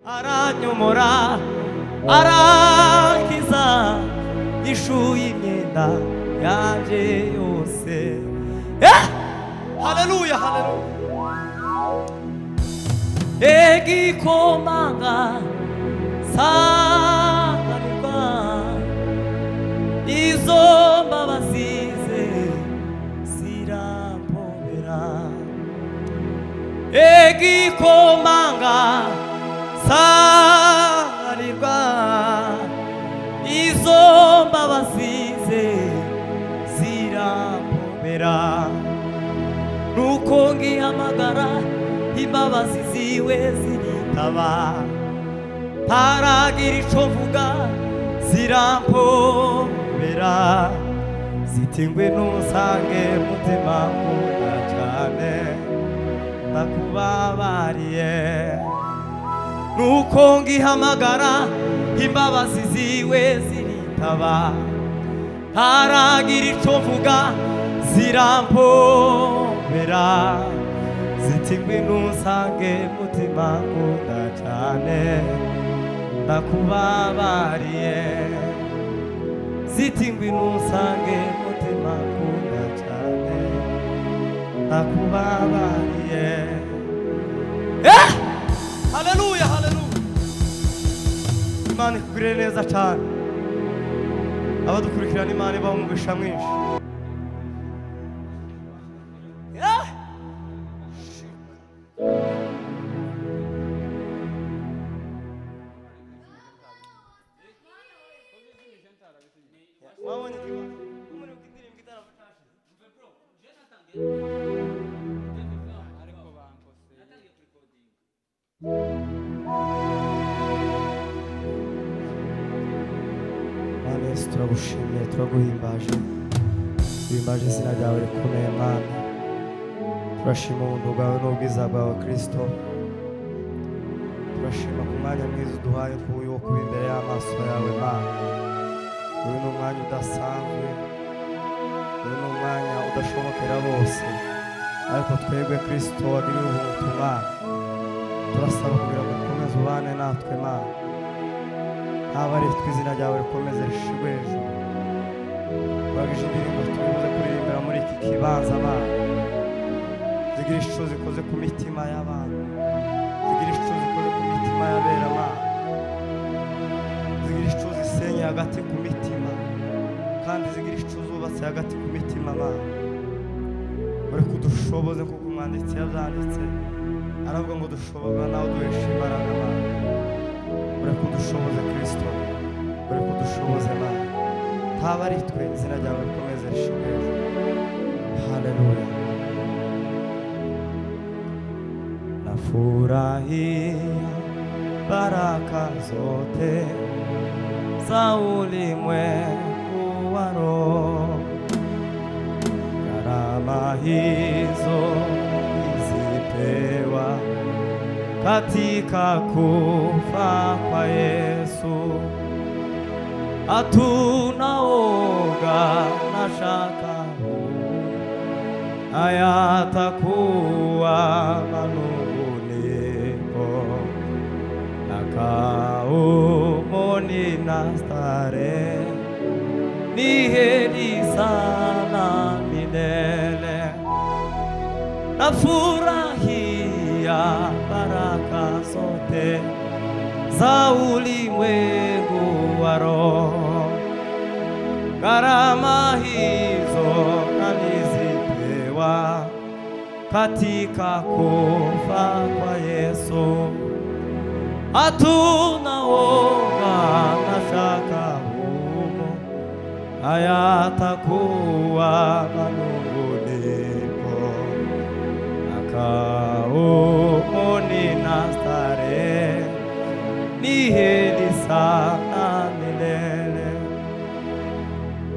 Aranyomora, arankiza, yishuye imyenda yanje yose. Haleluya, haleluya! Egikomanga sanganirwa, izo mbabazi ze zirampobera. Egikomanga sanganirwa, izo mbabazi ze zirampobera. Nuko ngihamagara, imbabazi ziwe ziritaba. Ntaragira ico mvuga, zirampobera, ziti: "Ngwino unsange, mutima nkunda cane, ndakubabariye." Nuko ngihamagara, imbabazi ziwe ziritaba. Ntaragira ico mvuga, zirampobera, ziti: "Ngwino unsange, mutima nkunda cane, ndakubabariye." Ziti: "Ngwino unsange, mutima nkunda cane, ndakubabariye." Haleluya, haleluya! Imana ikugirire neza cyane. Abadukurikirana, Imana ibaha umugisha mwinshi. Wabonye ikibazo? Muri indirimbo igitaramo cyashize. Ariko bankose. Mana Yesu, turagushimiye, turaguhimbaje, duhimbaje izina ryawe rikomeye. Mana, turashima ubuntu bwawe n'ubwiza bwawe, Kristo. Turashima ku mwanya mwiza uduhaye nk'uyu wo kuba imbere y'amaso yawe. Mana, uyu ni umwanya udasanzwe, uyu ni umwanya udashobokera bose, ariko twebwe Kristo wagiriye ubuntu. Mana, turasaba kugira ngo ukomeze ubane natwe. Mana, haba ari twe, izina ryawe rikomeze rishirwe hejuru. Uragije indirimbo turibuze kuririmbira muri iki kibanza. Mana, zigira ico zikoze ku mitima y'abantu, zigira ico zikoze ku mitima y'abera. Mana, zigira ico zisenye hagati ku mitima, kandi zigira ico zubatse hagati ku mitima. Mana, uri kudushoboze kuko umwanditsi yabyanditse, aravuga ngo dushobozwa nawe duhesha imbaraga. Mana, uri kudushoboze, Kristo, uri kudushoboze. Mana, ntaba ari twe, izina ryawe rikomeze rishimwe hejuru. Haleluya! Nafurahia baraka zote za ulimwengu wa roho, gharama hizo nilizipewa katika kufa kwa Yesu. Hatuna woga na shaka, hayatakuwa manunguniko, na kaumoni na starehe ni heri sana milele. Nafurahia baraka zote za ulimwengu wa roho, gharama hizo nalizipewa katika kufa kwa Yesu. Hatuna woga na shaka humo, hayatakuwa manunguniko, na kaumoni na starehe ni heri sana milele.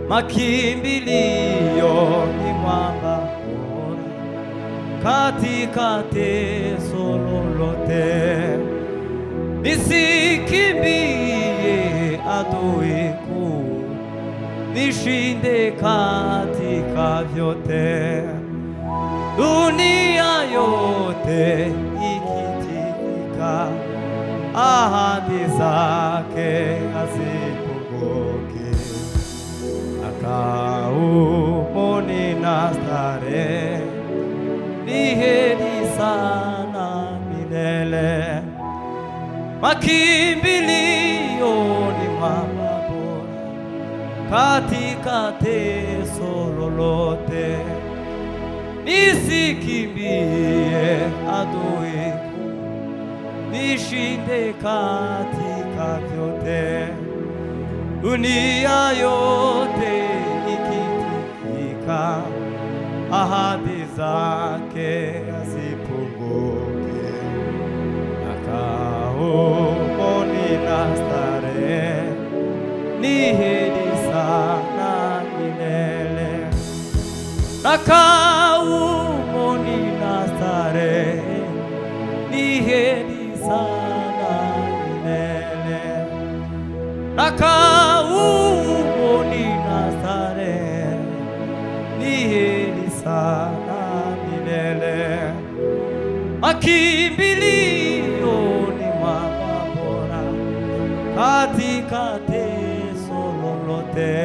Makimbilio ni mwamba bora katika teso lolote, nisikimbie adui kuu, nishinde katika vyote. Dunia yote ikitikika, Ahadi zake hazipunguki. Nakaa humu nina starehe, ni heri sana milele. Makimbilio ni mwamba bora katika teso lolote, nisikimbie adui, nishinde katika vyote. Dunia yote ikitikika, ahadi zake hazipunguki. Nakaa humo nina starehe, ni heri sana milele. Nakaa humo nina starehe, ni heri sana milele. Nakaa humo nina starehe, ni heri sana milele. Makimbilio ni mwamba bora katika teso lolote,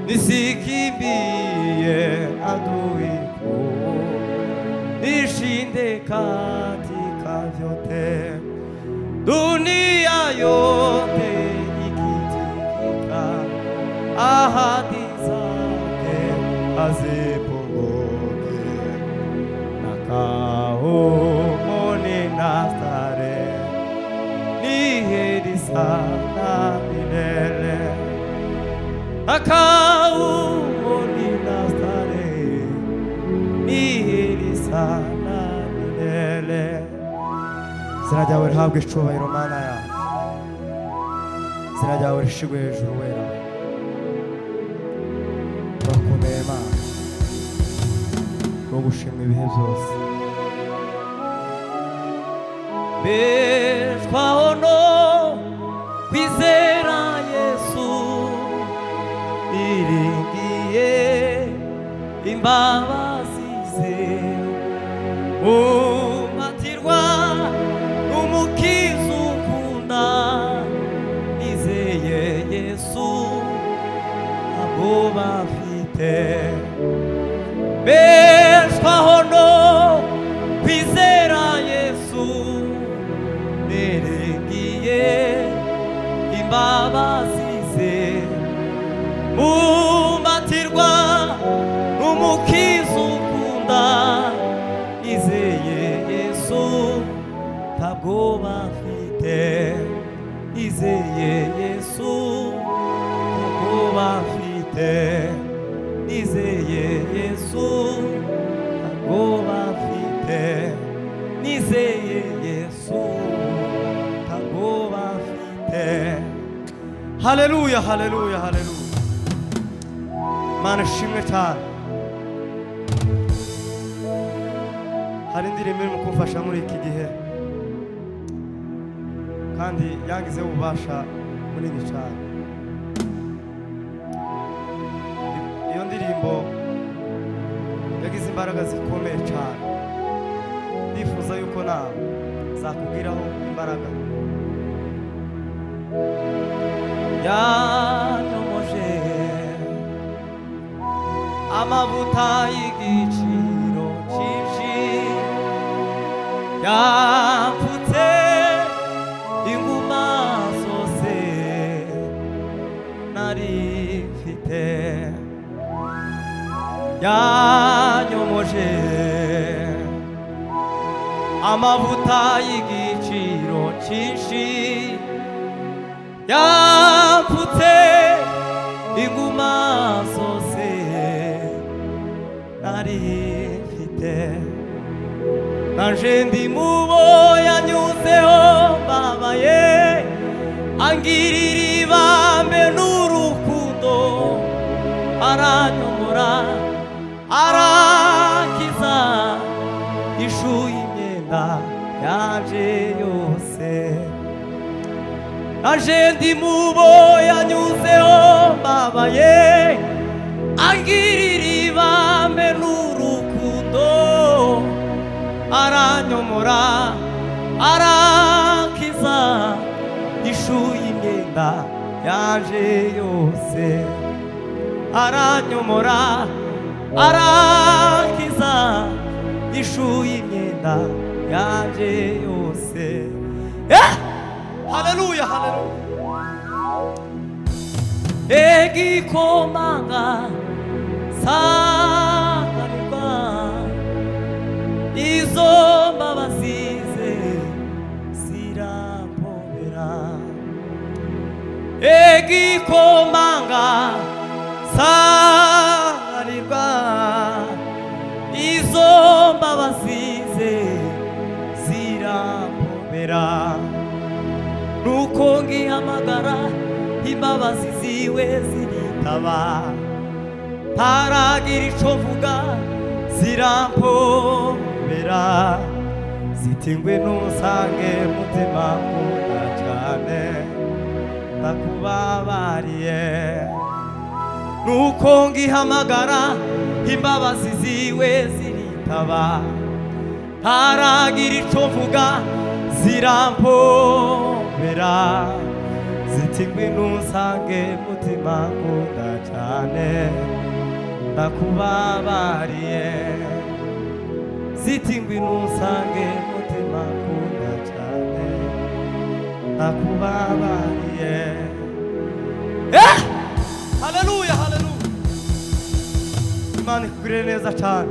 nisikimbie adui kuu, nishinde katika vyote. Dunia yote ikitikika, ahadi zake hazipunguki. Nakaa humo nina starehe, ni heri sana milele. Nakaa humo nina starehe, ni heri sana milele. Izina ryawe rihabwe icubahiro, Mana yawe. Izina ryawe rishigwe hejuru, wera. Urakomeye, Mana, wo gushima ibihe byose. Mbeshwaho no kwizera Yesu, iringiye imbabazi ze, umatirwa n'Umukiza ukunda. Nizeye Yesu, abo bafite. Mbeshwaho no kwizera Yesu, niringiye imbabazi ze, mumbatirwa n'Umukiza ukunda. Nizeye Yesu, ntabwo bafite. Nizeye Yesu, ntabwo bafite. Nizeye Yesu, ntabwo bafite. Nizeye Yesu, ntabwo bafite. Haleluya, haleluya, haleluya! Mana ishimwe cyane. Hari indirimbo irimo kumfasha muri iki gihe kandi yangizeho ububasha bunini cyane. Iyo ndirimbo yagize imbaraga zikomeye cyane. Ndifuza yuko nawe zakubwiraho imbaraga. Yanyomoje amavuta y'igiciro cyinshi, yapfutse inguma zose nari mfite. Yanyomoje amavuta y'igiciro cyinshi, yapfutse inguma zose nari mfite. Nanje ndi mubo yanyuzeho mbabaye, angirira ibambe n'urukundo, aranyomora, arakiza, ishuye imyenda yanje yose. Nanje ndi mubo yanyuzeho mbabaye, angirira ibambe n'urukundo, aranyomora, arakiza. imyenda yaje yose, aranyomora arankiza, yishuye imyenda yaje yose. Haleluya, haleluya. Egikomanga sanganirwa, izo mbabazi ze zirampobera. Egikomanga sanganirwa, izo mbabazi ze zirampobera. Nuko ngihamagara, imbabazi ziwe ziritaba, ntaragira ico mvuga zirampobera, ziti ngwino unsange mutima nkunda cane, ndakubabariye. Nuko ngihamagara, imbabazi ziwe ziritaba, ntaragira ico mvuga zirampobera, ziti ngwino unsange mutima nkunda cane, ndakubabariye. Ziti ngwino unsange mutima nkunda cane, ndakubabariye. Haleluya, haleluya. Imana ikugirire neza cyane.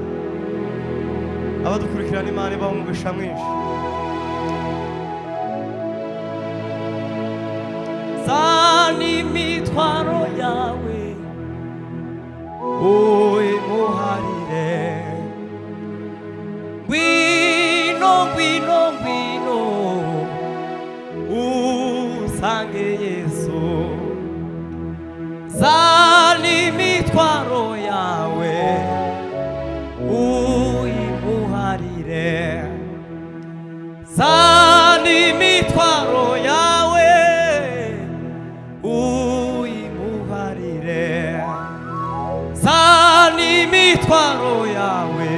Abadukurikirana, Imana ibaha umugisha mwinshi. Zana imitwaro yawe uyimuharire, ngwino, ngwino, ngwino usange Yesu. Zana imitwaro yawe uyimuharire, zana imitwaro yawe uyimuharire, zana imitwaro yawe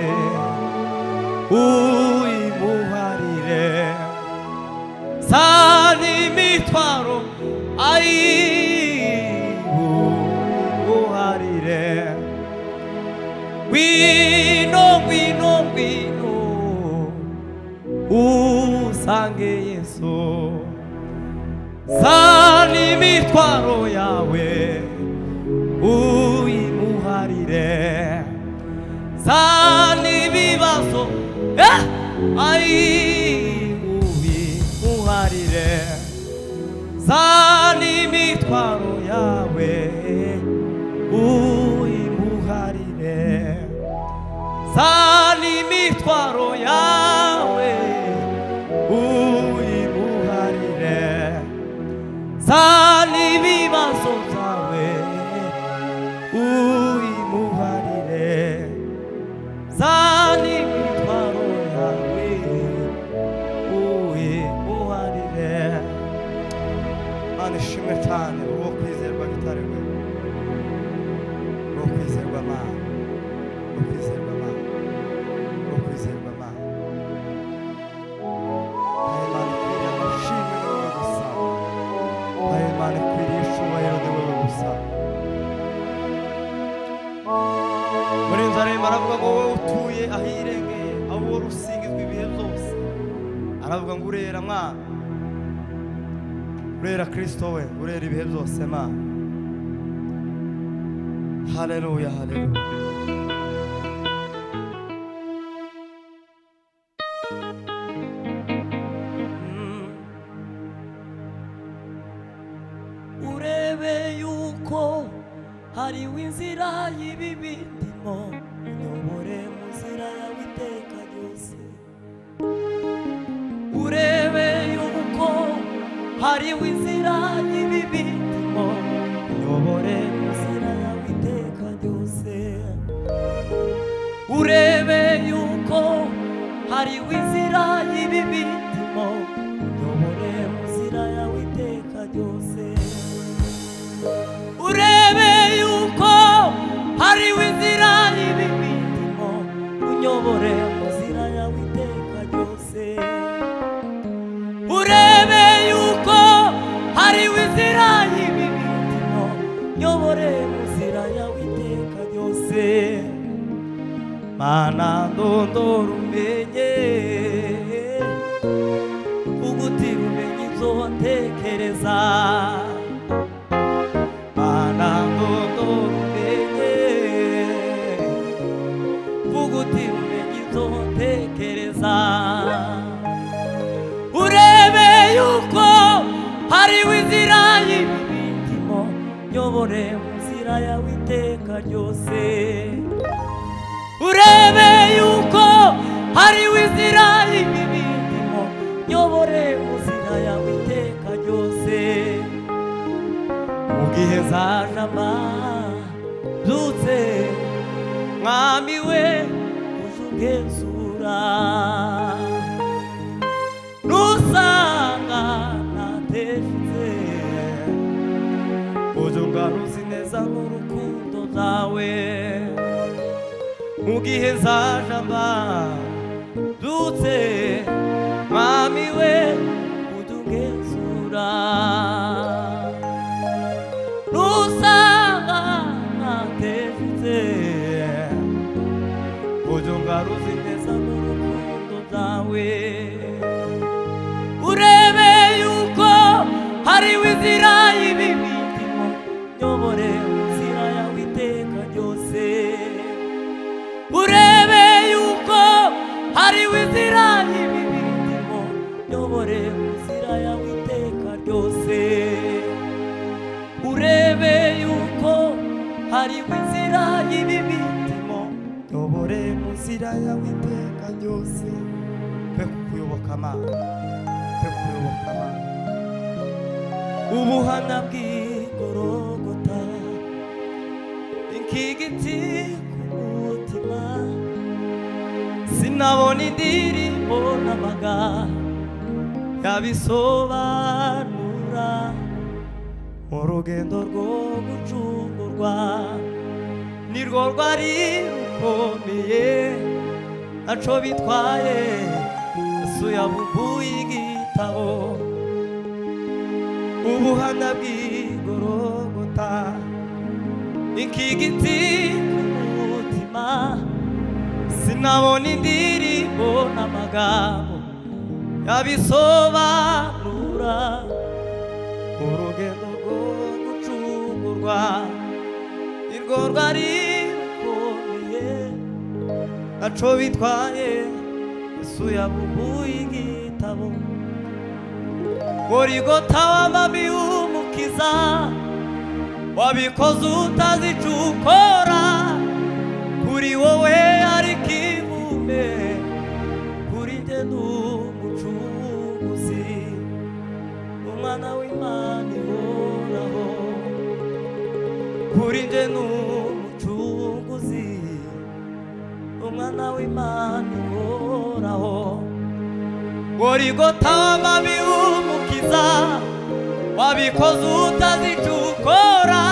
uyimuharire, zana imitwaro ayimuharire. Ngwino, ngwino, ngwino usange Yesu, zana imitwaro yawe uyimuharire, zana ibibazo uyimuharire, zana imitwaro yawe uyimuharire, zana imitwaro yawe uyimuharire, zana ibibazo byawe uyimuharire, zana imitwaro yawe uyimuharire. Mana ishimwe cyane, uwo kwizerwa gitare we, uwo kwizerwa Mana, uwo kwizerwa Mana, uwo kwizerwa Mana. Ayo Imana ikwiriye amashimwe ni wowe gusa, ayo Imana ikwiriye icyubahiro ni wowe gusa. Muri nzaremba aravuga ngo wowe utuye ahirengeye, aho uhora usingizwa ibihe byose. Aravuga ngo urera mwana, urera Kristo we, urera ibihe byose Mana. Haleluya, haleluya. Urebe yuko hariho inzira y'ibibi ndimo, unyobore mu nzira yawe iteka ryose. Urebe yuko hariho inzira y'ibibi ndimo, unyobore mu nzira yawe iteka ryose. Urebe yuko hariho inzira y'ibibi ndimo, unyobore mu nzira yawe iteka ryose. Urebe yuko hariho inzira y'ibibi ndimo, unyobore mu nzira yawe iteka ryose. Urebe yuko hariho inzira Mana ndondora umenye, ugutira umenye ibyo ntekereza. Mana ndondora umenye, ugutira umenye ibyo ntekereza. Urebe yuko hariho inzira y'ibibindimo, nyobore mu nzira yawe iteka ryose. Urebe yuko hariho inzira y'ibibindimo, nyobore mu nzira yawe iteka ryose. Mu gihe zaje amabyutse, mwami we uje ugenzura, nusanga nateshutse, uje ungaruzi neza n'urukundo rwawe. Mu gihe nzaje mbabyutse, mwami we uje ungenzura, nusanga nateshutse, uje ungaruzi neza n'urukundo rwawe. Urebe yuko hariho inzira y'ibibindimo, nyobore mu nzira yawe iteka ryose. Urebe yuko hariho inzira y'ibibindimo, nyobore mu nzira yawe iteka ryose. Urebe yuko hariho inzira y'ibibindimo, nyobore mu nzira yawe iteka ryose. Pe kukuyoboka Mana, pe kukuyoboka Mana. Ubuhamya bw'igorogota, ikigiti ku mutima, sinabona indirimbo n'amagambo yabisobanura. Mu rugendo rwo gucungurwa nirwo rwari rukomeye, ntaco bitwaye Yesu yabumbuye igitabo. Ubuhamya bw'igorogota, ikigiti ku mutima, sinabona indirimbo n'amagambo yabisobanura. Urugendo rwo gucungurwa nirwo rwari rukomeye, ntaco bitwaye Yesu yabumbuye igitabo. Gorigota w'amami w'umukiza, wabikoze utazi ico ukora, kuri wowe ari kivume, kuri njye ni umucunguzi, umwana w'Imana ihoraho. Kuri njye ni umucunguzi, umwana w'Imana ihoraho. Gorigota w'amami w'umukiza, wabikoze utazi ico ukora,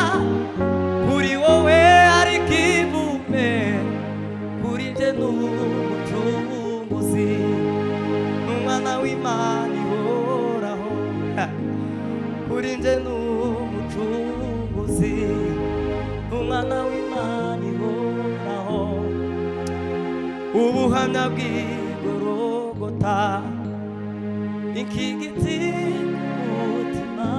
kuri wowe ari kivume, kuri njye ni umucunguzi, n'umwana w'Imana ihoraho. Kuri njye ni umucunguzi, n'umwana w'Imana ihoraho. Ubuhamya bw'igorogota, ikigiti ku mutima,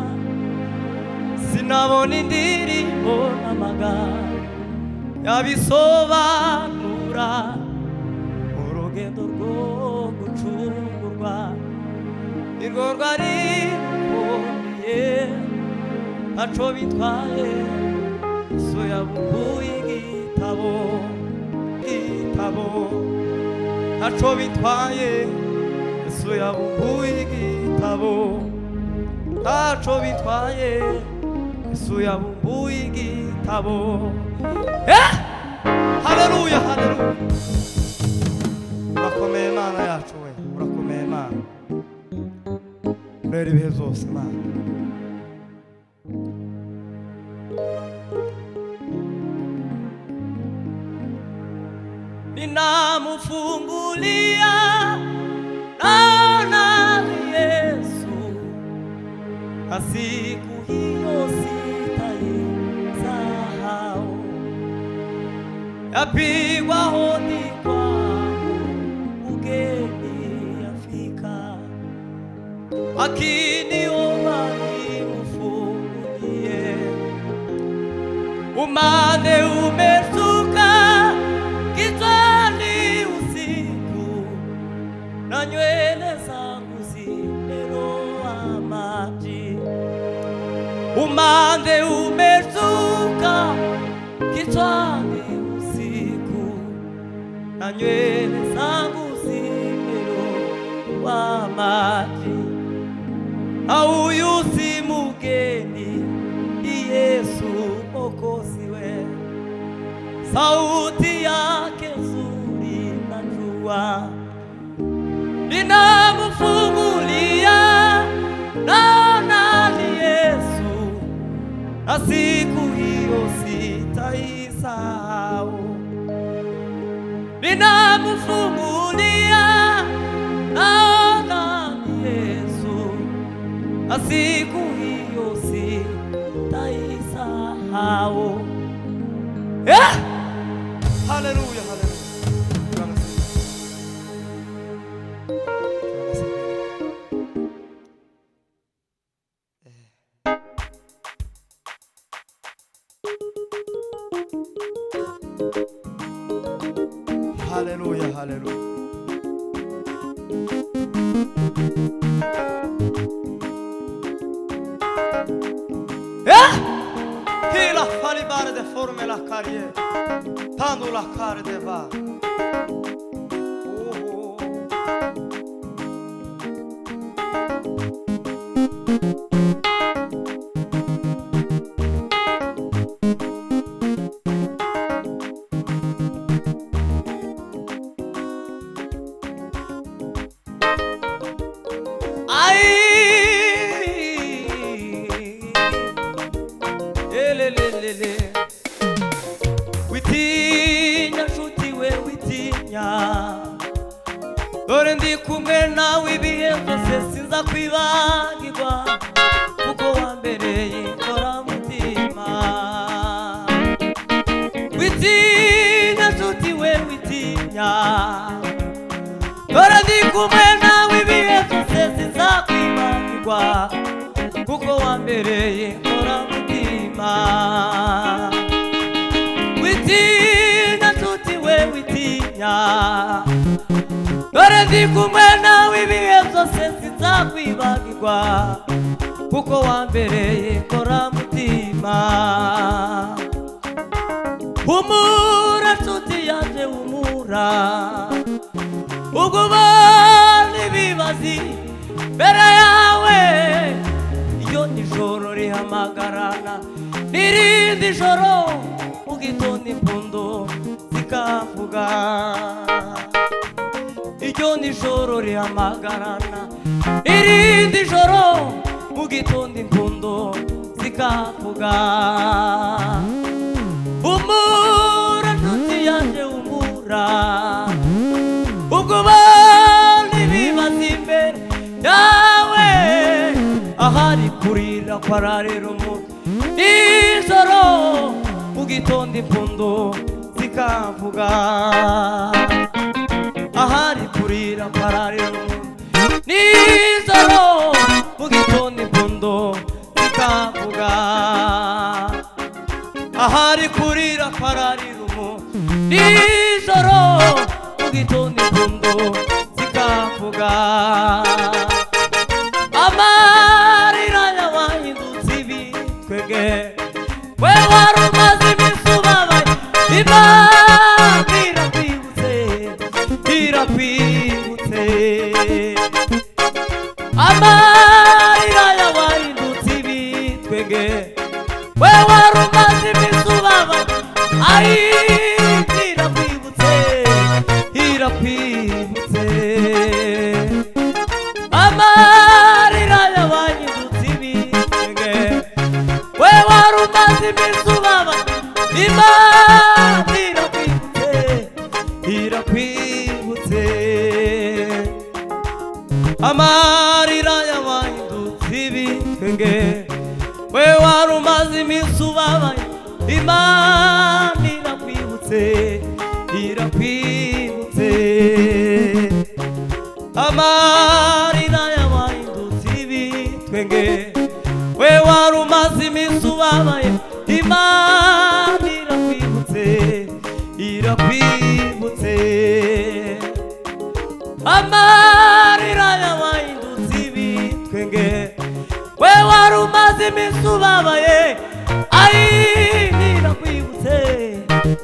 sinabona indirimbo n'amagambo yabisobanura. Urugendo rwo gucungurwa nirwo rwari rukomeye, ntaco bitwaye Yesu yabumbuye igitabo. Igitabo, ntaco bitwaye Yesu yabumbuye igitabo. Ntaco bitwaye Yesu yabumbuye igitabo. Eh! Haleluya, haleluya! Urakomeye Mana yacu we, urakomeye Mana, urera ibihe byose Mana. Ninamufungulia naona Yesu, na siku hiyo sitaisahau. Yapigwa hodi kwangu, mgeni afika, akiniomba nimfungulie. Umande umeshuka kichwani usiku, na nywele zangu zimeloa maji. Umande umeshuka kichwani usiku, na nywele zangu zimeloa maji. Huyu si mugeni, ni Yesu Mwokozi we, sauti yake nzuri najua, ninamfungulia naona ni Yesu, na siku hiyo sitaisahau. Ninamfungulia naona ni Yesu, na siku hiyo sitaisahau. Eh! Haleluya, haleluya. Turanga sembere. Haleluya, haleluya. Eh! Hila falibare de forme la carie, tanto la care de va. Oh, oh. Ai! Elelelele. Witinya nshuti we, witinya, dore ndi kumwe nawe ibihe byose, sinza kwibagirwa kuko wambereye inkoramutima. Witinya nshuti we, witinya, dore ndi kumwe nawe ibihe byose, sinza kwibagirwa kuko wambereye inkoramutima. Witinya nshuti we, witinya, dore ndi kumwe nawe ibihe byose, sinzakwibagirwa kuko wambereye inkoramutima. Humura nshuti yanjye, humura, ubwo ubona ibibazi mbere yawe, iyo nijoro rihamagarana n'irindi joro, mu gitondo impundu zikavuga. Iryo nijoro rihamagarana irindi joro, mu gitondo impundu zikavuga. Humura nshuti yanjye, humura, ubwo ubona ibibazo imbere yawe, ahari kurira kwararira umuntu nijoro, mu gitondo impundu zikavuga. Ahari kurira kwararira umuntu nijoro, mu gitondo impundu zikavuga. Ahari kurira kwararira umuntu nijoro, mu gitondo impundu zikavuga. Amarira yawahindutse ibitwenge, we wari umaze iminsi ubabaye, Imana irakwibutse, irakwibutse. Amarira yawahindutse ibitwenge, we wari umaze iminsi ubabaye, ayi, irakwibutse, irakwibutse. Amarira yawahindutse ibitwenge, we wari umaze iminsi ubabaye, Imana irakwibutse, irakwibutse. Amarira yawahindutse ibitwenge, we wari umaze iminsi ubabaye, Imana irakwibutse. irakwibutse. Amarira yawahindutse ibitwenge, we wari umaze iminsi ubabaye, Imana irakwibutse, irakwibutse. Amarira yawahindutse ibitwenge, we wari umaze iminsi ubabaye, ai irakwibutse,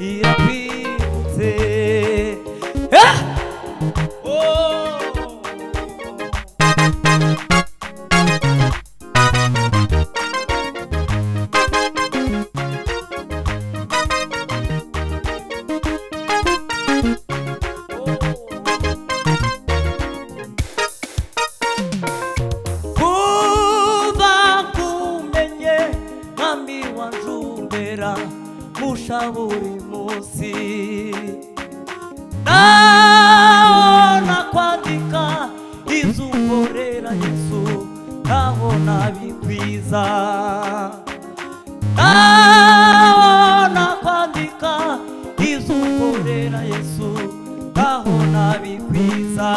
irakwibutse. Eh! Oh! Kuva nkumenye mwami wanjumbera musha buri munsi, ndabona kwandika ibyo ukorera Yesu, ndabona bikwiza. Ndabona kwandika ibyo ukorera Yesu, ndabona bikwiza.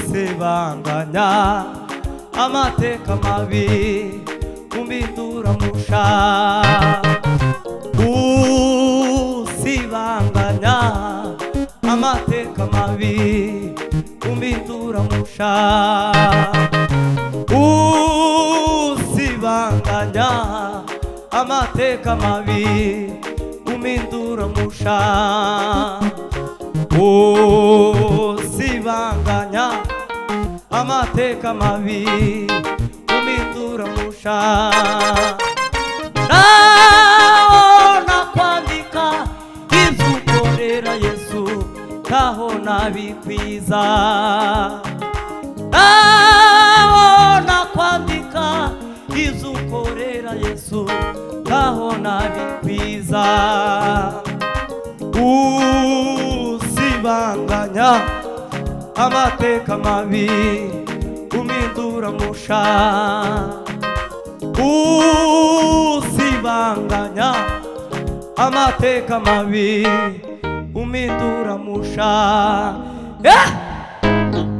Usibanganya amateka mabi umbindura musha, usibanganya amateka mabi umbindura musha, usibanganya amateka mabi umbindura musha, usibanganya amateka mabi umindura musha. Ndabona kwandika ibyo ukorera Yesu, ndabona bikwiza. Ndabona kwandika ibyo ukorera Yesu, ndabona bikwiza. Usibanganya amateka mabi umindura musha, usibanganya amateka mabi umindura musha.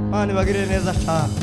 Imana ibagirire neza cyane.